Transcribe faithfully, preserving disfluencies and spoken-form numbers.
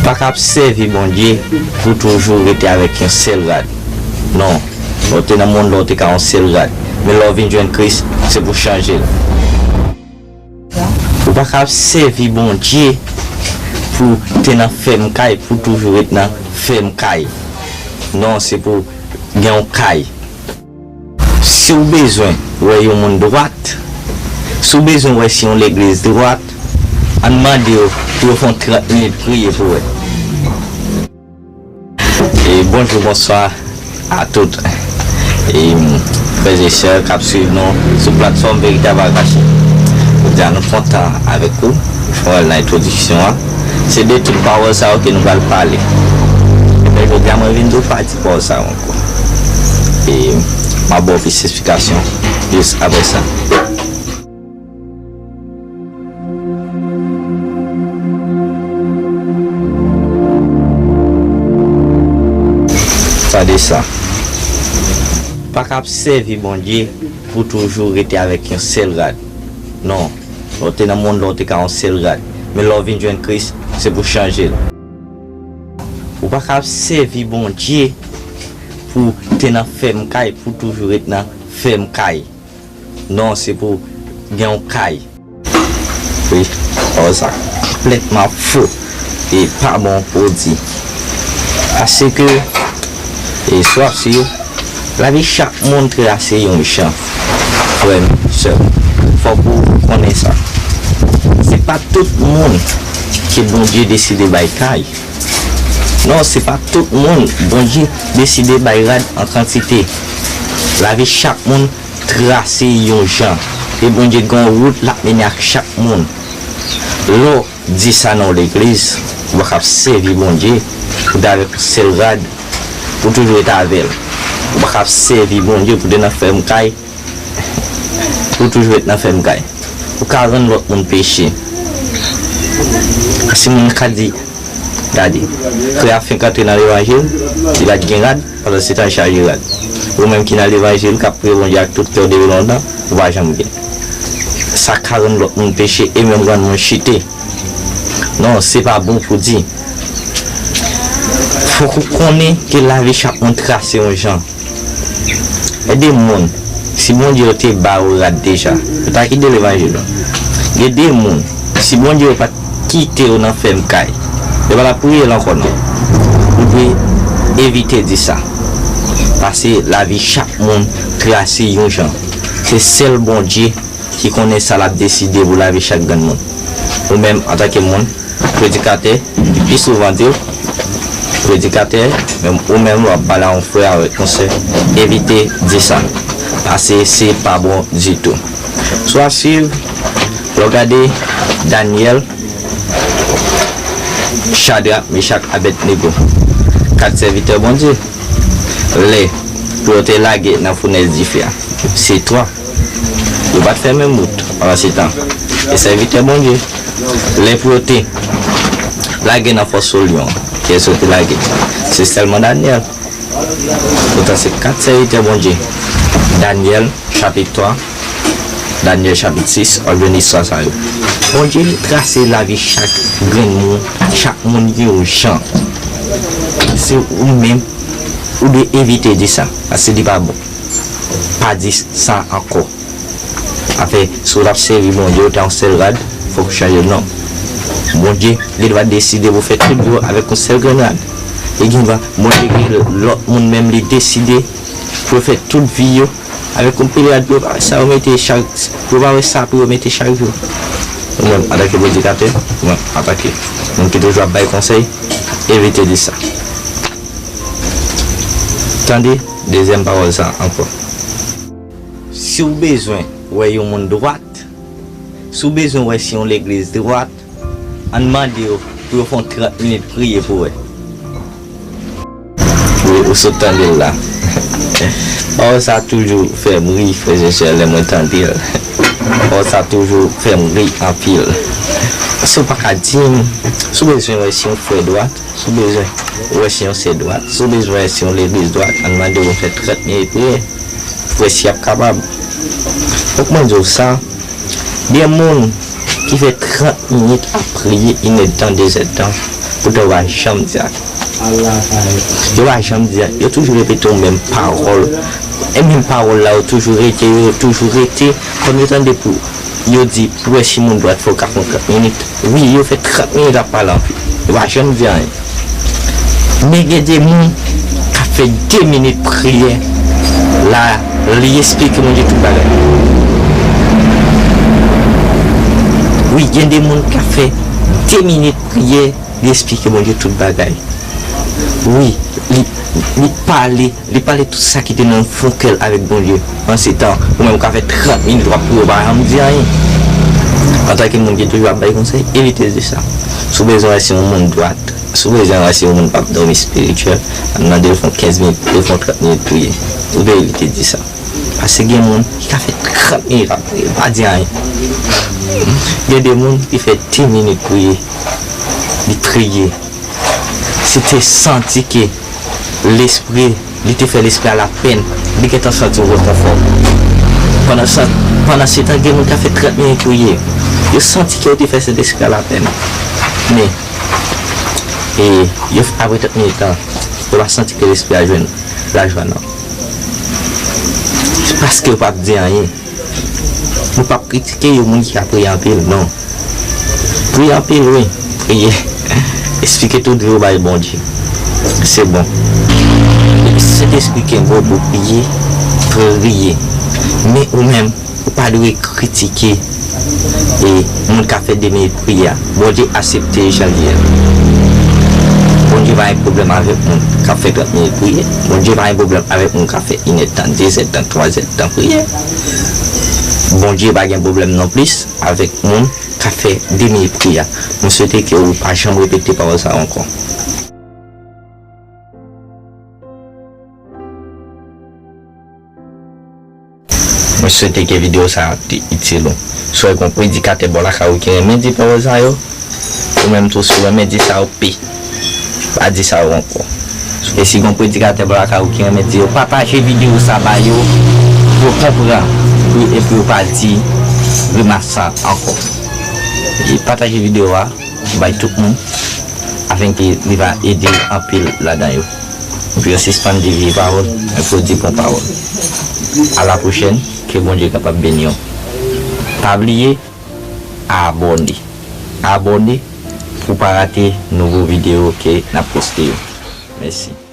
Pa ka ap sèvi Bondye pou toujou rete avèk yon sèl rad. Non, lè w te nan mond lan, w te ka yon sèl rad. Men lè w vin jwenn Kris, se pou chanje l. Ou pa ka ap sèvi Bondye pou te nan fèm kay, pou toujou ret nan fèm kay. Non, se pou gen yon kay. Si w bezwen wè yon moun dwat, si w bezwen wè si yon legliz dwat, ann mande yo pou yo fè yon trant minit priye pou wè. E bonjou, bonswa a tout, e frè e sè k ap swiv nou sou platfòm Verite a pa kache. Jodi a nou kontan avèk ou, fò w al nan entwodiksyon an. Se de tout pawòl sa yo ke nou pral pale. Ebyen, jodi a mwen vin di w pa di pawòl sa yo ankò. E m ap ba w plis esplikasyon jis apre sa. Tande sa. Pa ka ap sèvi Bondye pou toujou rete avèk yon sèl rad. Non, lè w te nan mond lan, w te ka yon sèl rad. Men lè w vin jwenn Kris, se pou chanje l. Ou pa ka ap sèvi Bondye pou te nan fèm kay, pou toujou ret nan fèm kay. Non, se pou gen yon kay. Wi, pawòl sa konplètman fo e pa bon pou w di. Paske, e si w ap swiv, lavi chak moun trase yon jan. Frè m, sè m, fòk ou konnen sa. Se pa tout moun ke Bondye deside bay kay. Non, se pa tout moun Bondye deside bay rad an kantite. Lavi chak moun trase yon jan. E Bondye gen yon wout l ap mennen ak chak moun. Lè w di sa nan yon legliz, ou pa ka ap sèvi Bondye pou te avèk yon sèl rad, pou toujou rete avè l. Ou pa ka ap sèvi Bondye pou te nan fèm kay, pou toujou ret nan fèm kay. Ou ka rann lòt moun peche. Paske moun ka di, gade, frè a fenk antre nan levanjil, li pa t gen rad, pandan se tan l chaje rad. Ou menm ki nan levanjil, k ap priye Bondye ak tout kè w depi lontan, ou pa janm gen. Sa ka rann lòt moun peche e menm rann moun chite. Non, se pa bon pou di. Fòk ou konnen ke lavi chak moun trase yon jan. Gen de moun, si Bondye yo te ba yo rad deja, yo ta kite levanjil la. Gen de moun, si Bondye yo pa t kite yo nan fèm kay, yo pa t ap priye l ankò non. Ou dwe evite di sa. Paske lavi chak moun trase yon jan. Se sèl Bondye ki konnen sa l ap deside pou lavi chak grenn moun. Ou menm, antanke moun, predikatè, pi souvan di w, predikatè, menm ou menm w ap pale a yon frè avèk yon sè, evite di sa. Paske se pa bon ditou. Si w ap swiv, lè w gade Danyèl, Chadrak, Mechak, Abèdnego, kat sèvitè Bondye, lè pou yo te lage nan founèz dife a, se twa. Yo pa t fè menm wout pandan se tan. E sèvitè Bondye, lè pou yo te lage nan fòs o lyon, kiyès yo te lage? Se sèlman Danyèl. Poutan se kat sèvitè Bondye. Danyèl, chapit twa, Danyèl, chapit sis, w ap jwenn istwa sa yo. Bondye trase lavi chak grenn moun, chak moun yon jan. Se ou menm, ou dwe evite di sa, paske li pa bon. Pa di sa ankò. Afè, si w t ap sèvi Bondye, w te yon sèl rad, fòk w chanje non. Bondye, li va deside pou fè tout vi w avèk yon sèl grenn rad. E gen va, Bondye gen lòt moun menm, li deside pou yo fè tout vi yo avèk yon pil rad pou yo pa wè sa yo mete chak, pou yo pa wè sa pou yo mete chak jou. Ou menm, antanke predikatè, ou menm, antanke moun ki toujou ap bay konsèy, evite di sa. Tande dezyèm pawòl sa ankò. Si w bezwen wè yon moun dwat, si w bezwen wè si yon legliz dwat, ann mande yo pou yo fè yon trant minit priye pou wè. Wi, ou sot tande l la. Pawòl sa toujou fè m ri, frè e sè, lè mwen tande l. Pawòl sa toujou fè m ri anpil. Paske w pa ka di m, si w bezwen wè si yon frè dwat, si w bezwen wè si yon sè dwat, si w bezwen wè si yon legliz dwat, ann mande yo pou fè trant minit priyè. Pou wè si y ap kapab. Fòk mwen di w sa, gen moun, ki fè trant minit ap priye inèdtan, dezèdtan, poutan yo pa janm di anyen. Yo pa janm di anyen. Yo toujou repete yon menm pawòl. E menm pawòl la, yo toujou rete, yo toujou rete. Kòm yo tande pou yo di, pou wè si moun dwat fè yo ka pran trant minit. Wi, yo fè trant minit ap pale anpil. Yo pa janm di anyen. Men gen de moun k ap fè de minit priyè, la, li esplike Bondye tout bagay. Wi, gen de moun k ap fè de minit priyè, li esplike Bondye tout bagay. Wi, li, li pale, li pale tout sa ki te nan fon kè l avèk Bondye. Pandan se tan, ou menm ou ka fè trant minit w ap priye, ou pa janm di anyen. Antanke moun ki toujou ap bay konsèy, evite di sa. Si w bezwen wè si yon moun dwat, si w bezwen wè si yon moun p ap dòmi espirityèl, mande l fè yon kenz minit, pou l fè yon trant minit priye. Ou dwe evite di sa. Paske gen moun ki ka fè trant minit ap priye, pa di anyen. Gen de moun ki fè de minit priye, li priye. Si te santi ke lespri, li te fè lespri a lapèn, li gentan santi yon rekonfò. Pandan san, pandan se tan, gen moun ka fè trant minit priye. Yo santi ke yo te fè Sentespri a lapèn. Men, e, yo, apre trant minit lan, yo pa santi ke lespri a jwenn lajwa, non. Se paske yo p ap di anyen. Nou p ap kritike yo, moun ki ka priye anpil, non. Priye anpil, wi. Priye. Esplike tout vi w bay Bondye. Se bon. Depi Sentespri kenbe w pou priye, priye. Men ou menm, ou pa dwe kritike e moun k ap fè de minit priyè a. Bondye aksepte jan l ye a. Bondye pa gen pwoblèm avèk moun k ap fè trant minit priyè. Bondye pa gen pwoblèm avèk moun k ap fè inèdtan, dezèdtan, twazèdtan priyè. Bondye pa gen pwoblèm nonplis avèk moun k ap fè de minit priyè. Mwen swete ke ou pa janm repete pawòl sa a ankò. Mwen swete ke videyo sa a te itil ou. Si w wè gen yon predikatè bò lakay ou ki renmen di pawòl sa yo, ou menm tou, si w renmen di sa yo, pi. Pa di sa yo ankò. E si gen yon predikatè bò lakay ou ki renmen di yo, pataje videyo sa ba yo, pou yo konprann, pou, epi yo pa di remak sa ankò. E pataje videyo a bay tout moun, afenke li va ede anpil ladan yo. Pou yo sispann di vye pawòl, men pou yo di bon pawòl. A la pwochèn, ke Bondye kapab beni w. Pa bliye, abòne. Abòne pou w pa rate nouvo videyo ke n ap poste yo. Mèsi.